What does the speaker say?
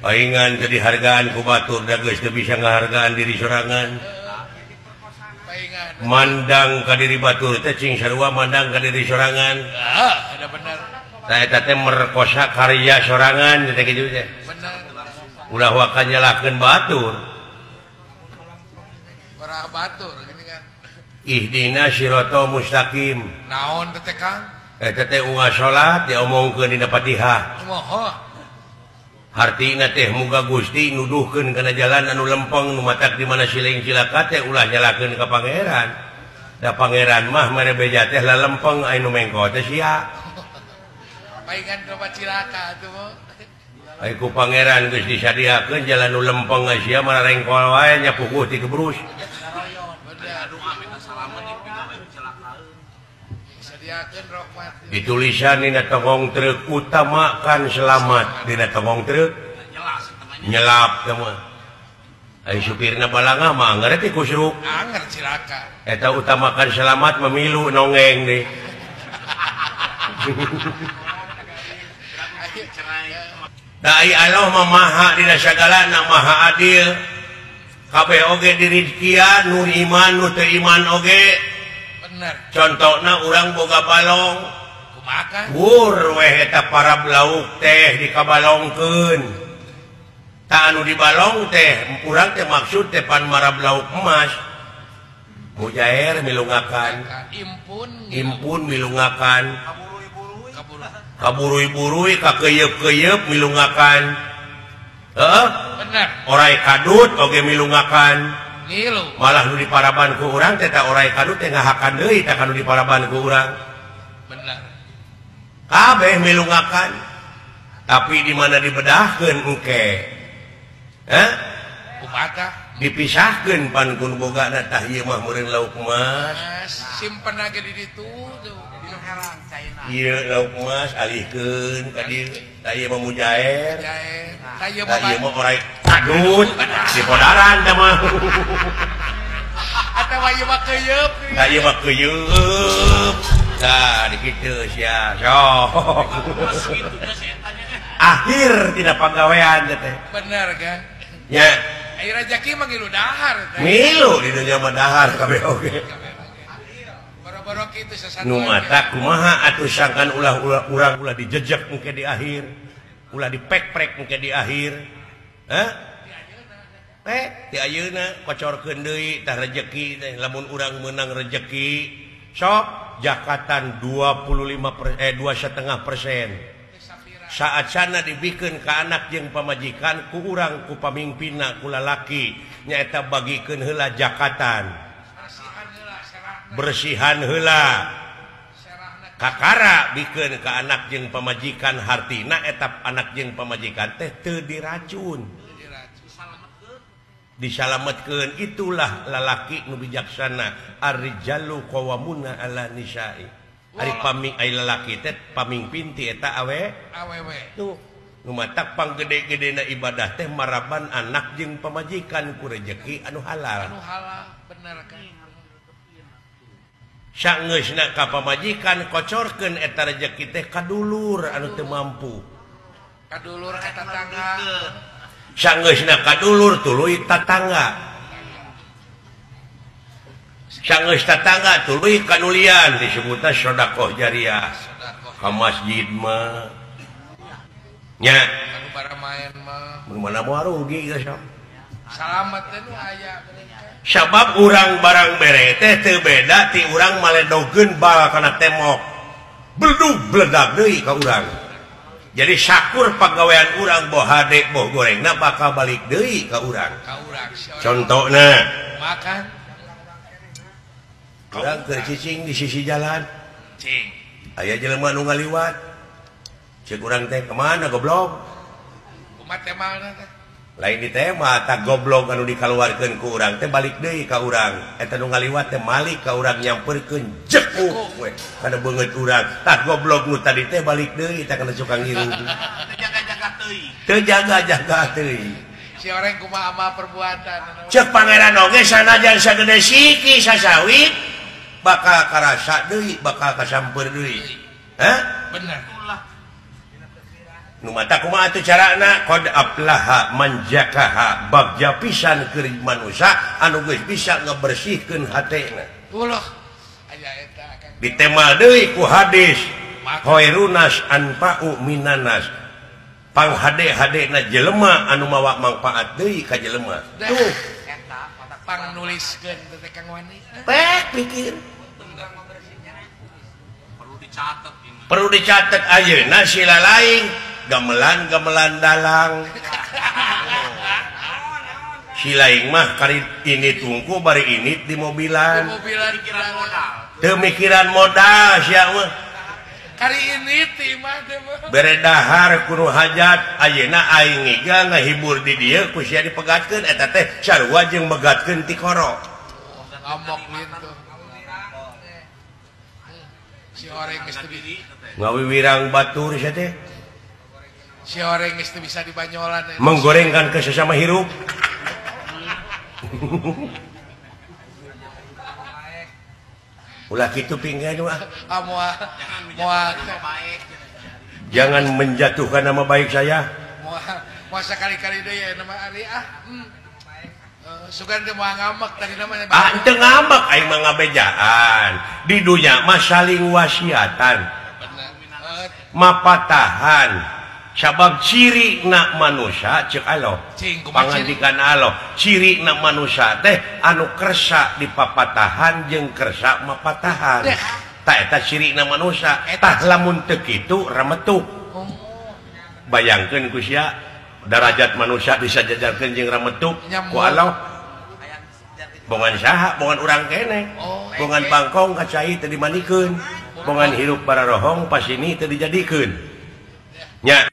Paingan teu dihargaan ku batur da geus teu bisa ngahargaan diri sorangan. Mandang ka diri batur teh cing sarua mandang ka diri sorangan. Heeh, ada bener. Tah eta teh merkosa karya sorangan teh kitu teh. Bener. Ulah waka nyalahkeun batur. Ora batur gini kan. Ihdina siratal mustaqim. Naon teh Kang? Eta teh unggal salat diomongkeun dina Fatihah. Moho. Hartina teh muga Gusti nuduhkeun kana jalan anu lempeng nu matak di mana siling cilaka teh ulah nyalakeun ka pangeran. Da pangeran mah mere beja teh lalempeng anu mengko teh sia. Paingan loba cilaka atuh mah. Ai ku pangeran geus disadiakeun jalan nu lempeng sia mararengkol wae nya puguh ti gebrus. Ditulisan dina tongong truk utamakan selamat dina tongong truk nyelap teh mah. Ai supirna balangah mah anger teh kusruk. Anger cilaka. Eta utamakan selamat memilu nongeng deh. Da ai Allah mah maha dina sagalana maha adil. Kabeh oge dirizkian nu iman nu teu iman oge. Contohna urang boga balong wur weh eta para lauk teh dikabalongkeun tah anu dibalong teh urang teh maksud teh pan marab lauk emas mujair milungakan impun milungakan kaburui-burui kakeyeup-keyeup milungakan heeh bener orai kadut oge milungakan malah nu diparaban ku urang teh ta orai kadut teh ngahakan deui tah kanu diparaban ku urang. Bener. Kabeh milungakan. Tapi di mana dibedahkeun engke? Hah? Kumaha? Dipisahkeun pan ku nu bogana tah ieu mah meureun lauk emas. Simpen age di ditu tuh. Ieu lauk emas alihkeun ka dieu. Tah ieu mah mujair. Tah ieu mah orai kadut di podaran teh mah. Atawa ieu mah keuyeub. Tah ieu mah keuyeub. Tah dikitu sia. Sok. Akhir tidak pagawean teh. Bener kan? Nya. Ai rejeki mah ngilu dahar teh. Ngilu di dunya mah dahar kabeh oge. Boro-boro kitu sasatuan. Nu mata kumaha atuh sangkan ulah urang ulah dijejek engke di akhir. Ulah dipek-prek engke di akhir. Hah? Ti ayeuna kocorkeun deui tah rejeki teh lamun urang meunang rejeki sok jakatan 2,5%. Saat sana dibikeun ka anak jeung pamajikan ku urang ku pamingpinna ku lalaki nyaeta bagikeun heula jakatan. Bersihan heula. Kakara bikeun ka anak jeung pamajikan hartina eta anak jeung pamajikan teh teu diracun. Disalametkeun itulah lalaki nu bijaksana ar-rijalu qawwamuna 'ala nisa'i. Ari paming ai lalaki teh pamingpin ti eta awe awewe. Tuh nu matak panggede-gedena ibadah teh maraban anak jeung pamajikan ku rejeki anu halal. Anu halal bener kan. Sangeusna ka pamajikan kocorkeun eta rejeki teh ka dulur anu teu mampu. Ka dulur ka tatangga. Sangeusna ka dulur tuluy tatangga. Sangeus tatangga tuluy kanulian disebutna sedekah jariah. Ka masjid mah nya anu baramaen mah. Mun mana moal rugi geus sok. Salamet teh nu aya. Sabab urang barang bere teh teu beda ti urang maledogeun bal kana tembok. Beldug bledag deui ka urang. Jadi sakur pagawean urang boh hade boh gorengna bakal balik deui ka urang. Contohna makan urang keur cicing di sisi jalan. Cing. Aya jelema nu ngaliwat. Ceuk urang teh kemana goblok? Kumaha temalna teh? Lain di tema tak goblok anu dikaluarkeun ku urang teh balik deui ka urang. Eta nu ngaliwat teh malik ka urang nyamperkeun jekuk we kana beungeut urang. Tah goblok nu tadi teh balik deui tah kana cukang ngiring. Teu jaga-jaga teuing. Teu jaga-jaga teuing. Si orang kumaha amal perbuatan. Ceuk pangeran oge sanajan sagede siki sasawit bakal karasa deui, bakal kasamper deui. Hah? Bener. Nu mata kumaha atuh carana qad aflaha man zakaha bagja pisan keur manusia anu geus bisa ngebersihkeun hatena. Ulah aya eta Kang. Ditemal deui ku hadis khairunas anfa'u minanas. Panghade-hadena jelema anu mawa mangpaat deui ka jelema. Tuh eta pang nuliskeun teh Kang Wani. Pek pikir. Perlu dicatat ini. Perlu dicatat ayeuna sila lain gamelan-gamelan dalang. Si lain mah kari ini tungku bari ini di mobilan. Teu mikiran modal sia mah. Kari ini ti mah teh mah. Bere dahar kudu hajat ayeuna aing ngiga ngahibur di dieu ku sia dipegatkeun eta teh sarua jeung megatkeun ti koro. Ngamok gitu. Si oreng geus teu ngawiwirang batur sia teh. Si oreng geus teu bisa dibanyolan. Menggorengkan ke sesama hirup. Ulah kitu pinggan mah. Ah moal moal jangan menjatuhkan nama baik saya. Moal moal sakali-kali deui ya nama ari ah. Sugan teh moal ngambek tadi namanya. Ah teu ngambek aing mah ngabejaan. Di dunya mah saling wasiatan. Mapatahan. Sabab ciri na manusia cek Allah pangandikan Allah ciri na manusia teh anu kersa dipapatahan jeung kersa mapatahan tah eta ciri na manusia tah lamun teu kitu remetuk. Bayangkeun ku sia darajat manusia disajajarkeun jeung remetuk ku Allah bongan saha bongan urang keneh bongan bangkong ka cai teu dimandikeun bongan hirup bararohong pasini teu dijadikeun nya.